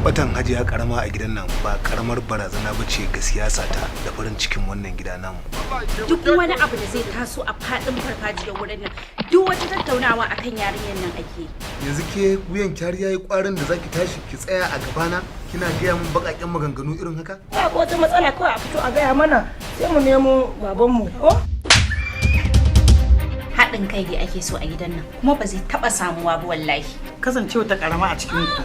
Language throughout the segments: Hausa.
Batan Hajiya Karama a gidan nan ba karamar barazana ba ce ga siyasa ta da farin cikin wannan gida namu. Duk wani abu da zai taso a faɗin farfajiyar wurin nan, duk wata tattaunawa akan yarinyar nan ake yi. Yanzu ke wuyan kyar yayi kwarin da zaki tashi ki tsaya a gabana kina gaya min baƙaƙen maganganu irin haka? Ba wata matsala, kawai a fito a gaya mana, sai mu nemo babanmu ko. Haɗin kai dai ake so a gidan nan, kuma ba zai taɓa samuwa ba wallahi. Kasancewa ta karama a cikin ku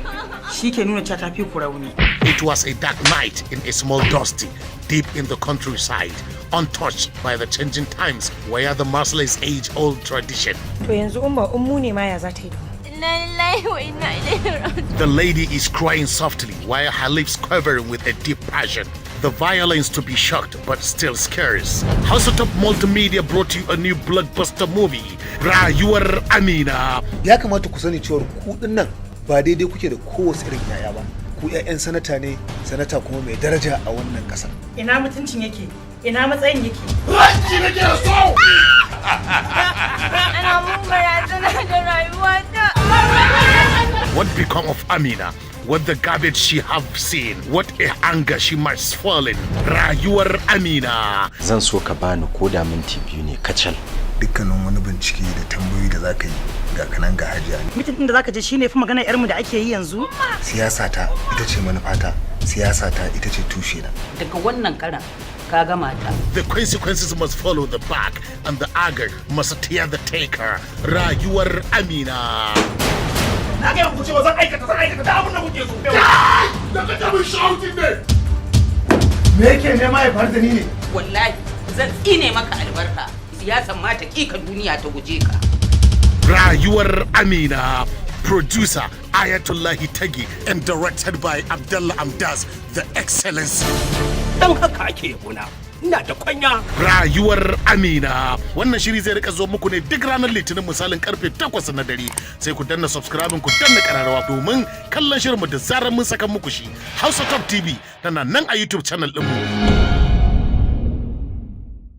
shi ke nuna cewa ta fi ku rauni. It was a dark night in a small dusty, deep in the countryside, untouched by the changing times, where the merciless age-old tradition. To yanzu umma, ummu ne ma ya za ta yi da mu? Inna lillahi wa inna ilaihi raji'un. The lady is crying softly while her lips quivering with a deep passion. The violence to be shocked but still scares. House Top Multimedia brought you a new blockbuster movie, Rayuwar Amina. Ya kamata ku sani cewar ku din nan ba daidai kuke da kowace irin yaya ba. Ku 'ya'yan sanata ne, sanata kuma mai daraja a wannan ƙasar. Ina mutuncin yake? Ina matsayin yake? Ana mun barazana da rayuwata. What become of Amina? What the garbage she have seen? What a anger she must fall in? Rayuwar Amina. Zan so ka bani ko da minti 2 ne kacal. Dukkanin wani bincike da tambayoyi da za ka yi, ga kanan ga Hajiya ne. Meeting din da zaka je shine fi magana yarmu da ake yi yanzu. Siyasa ta ita ce manufata, siyasa ta ita ce tushe na. Daga wannan karan ka gama ta. The consequences must follow the back and the anger must tear the taker. Rayuwar Amina. Na gaya muku cewa zan aikata da abin da kuke so. Da ka taɓa shouting ne. Me yake nema ya faru da ni ne? Wallahi zan tsine maka albarka, siyasan ma ta ka, duniya ta guje ka. Rayuwar Amina. Producer Ayatullahi Tagi and directed by Abdullah Amdaz, The Excellency. Dan haka ake yabona. Ina da kwanya. Rayuwar Amina. Wannan shiri zai rika zo muku ne duk ranar Litinin misalin karfe 8 na dare. Sai ku danna subscribe, ku danna kararrawa domin kallon shirinmu da zarar mun saka muku shi. Hausa Top TV tana nan a YouTube channel ɗinmu.